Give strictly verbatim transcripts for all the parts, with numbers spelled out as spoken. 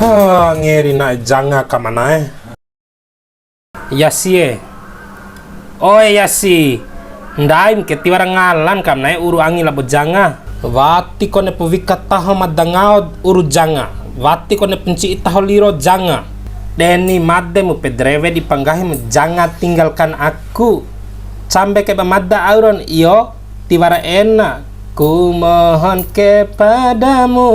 Ha, ngeri na'e janga ka ma na'e. Yasi e. Oe Yasi, ndaim ke tiwara ngalan kam na'e uru angi labo janga. Wati kone pu wika taho mada ngao uru janga. Wati kone pu nci'i taho liro janga. Deni made mu pede rewe di panggahi mu janga tinggalkan aku. Cambe ke ba mada auron iyo. Tiwara ena, ku mohon kepadamu.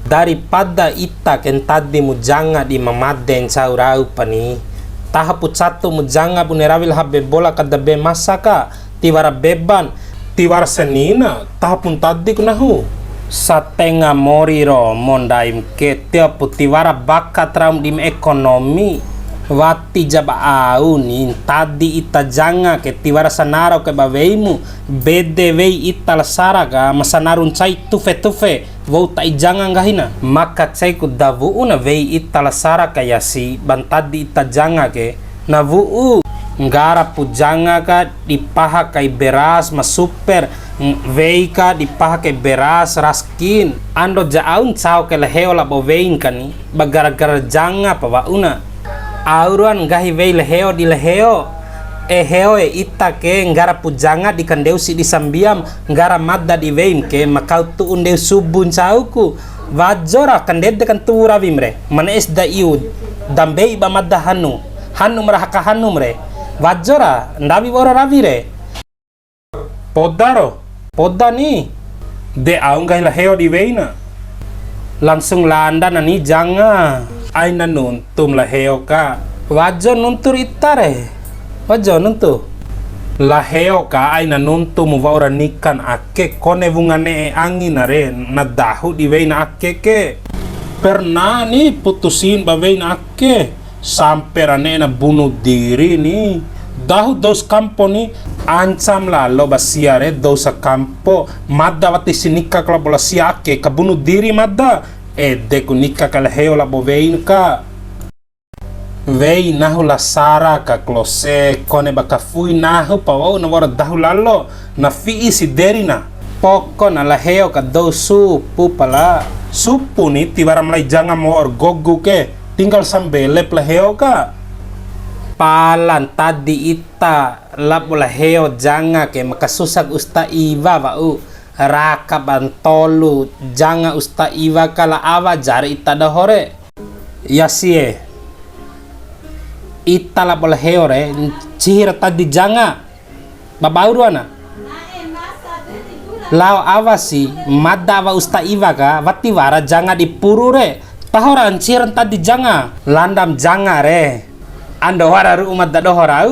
Daripada ita ke ntadi mu janga di ma made ncau rau pani. Taho pu catu mu janga bune rawi la habe bola kada be masa ka, tiwara beban, tiwara senina, taho pu ntadi ku nahu. Satenga mori ro mo ndaim ke tio pu tiwara bakat raum dim ekonomi. Wati ja ba au ni ntadi ita janga ke tiwara sanaro ke ba wei mu. Bede wei ita la Sara ka ma sanaru ncai tufe-tufe, wou ta'i janga nggahina. Maka cei ku da wu'u na wei ita la Sara ka Yasi, ba ntadi ita janga ke, na wu'u. Nggara pu janga ka di paha kai beras ma super, ng-, wei ka di paha kai beras raskin. Ando ja au ncao ke la Heo labo wein ka ni, ba gara-gara janga pa wa'u na. Au ruan nggahi wei la Heo di la Heo. E Heo e, ita ke nggara pu janga di kandeu sidi sambiam, nggara mada di weim ke ma kau tu'u ndeu subu ncau ku. Wajo ra kandede kan tuwu rawim re. Ma ne'es da iu, da mbei ba mada hanu. Hanum ra haka hanum re. Wajo ra, ndawi wa'ura rawi re. Poda ro. Poda ni. De au nggahi la Heo di weina. Langsung landa na ni janga. Aina nuntum la Heo ka. Wajo nuntur ita re. Wajo nuntu. La Heo ka aina nuntum wa'ura nikan ake kone wunga ne'e angina re. Na dahu di weina ake ke. Pernah ni putusin ba weina ake. Sampe ra ne'e na bunuh diri ni. Dahu dou sakampo ni, ancam lalo ba sia re dou sakampo, mada wati si nika ka labo la sia ake ka bunuh diri mada. Ede ku nika ka la Heo labo wein ka. Wei nahu la Sara ka klose, kone ba kafui nahu pa wa'u na wa'ura dahu lalo, na fi'i si deri na. Pokona la Heo ka dou supu pala. Supu ni tiwara malai janga ma wa'ur gogu ke. Tinggal sambelep la Heo ka. Pala ntadi ita labo la Heo janga ke ma kasusak usta iwa wa'u. Raka ba ntolu janga usta iwa ka la awa jari ita doho re. Yasi e. Ita labo la Heo re, ncihi ra ntadi janga. Ba bau ruana. Lao awa si, mada awa usta iwa ka, wati wara janga di puru re. Taho ra ncihi ra ntadi janga, landam janga re. Ando wara ru'u mada doho rau.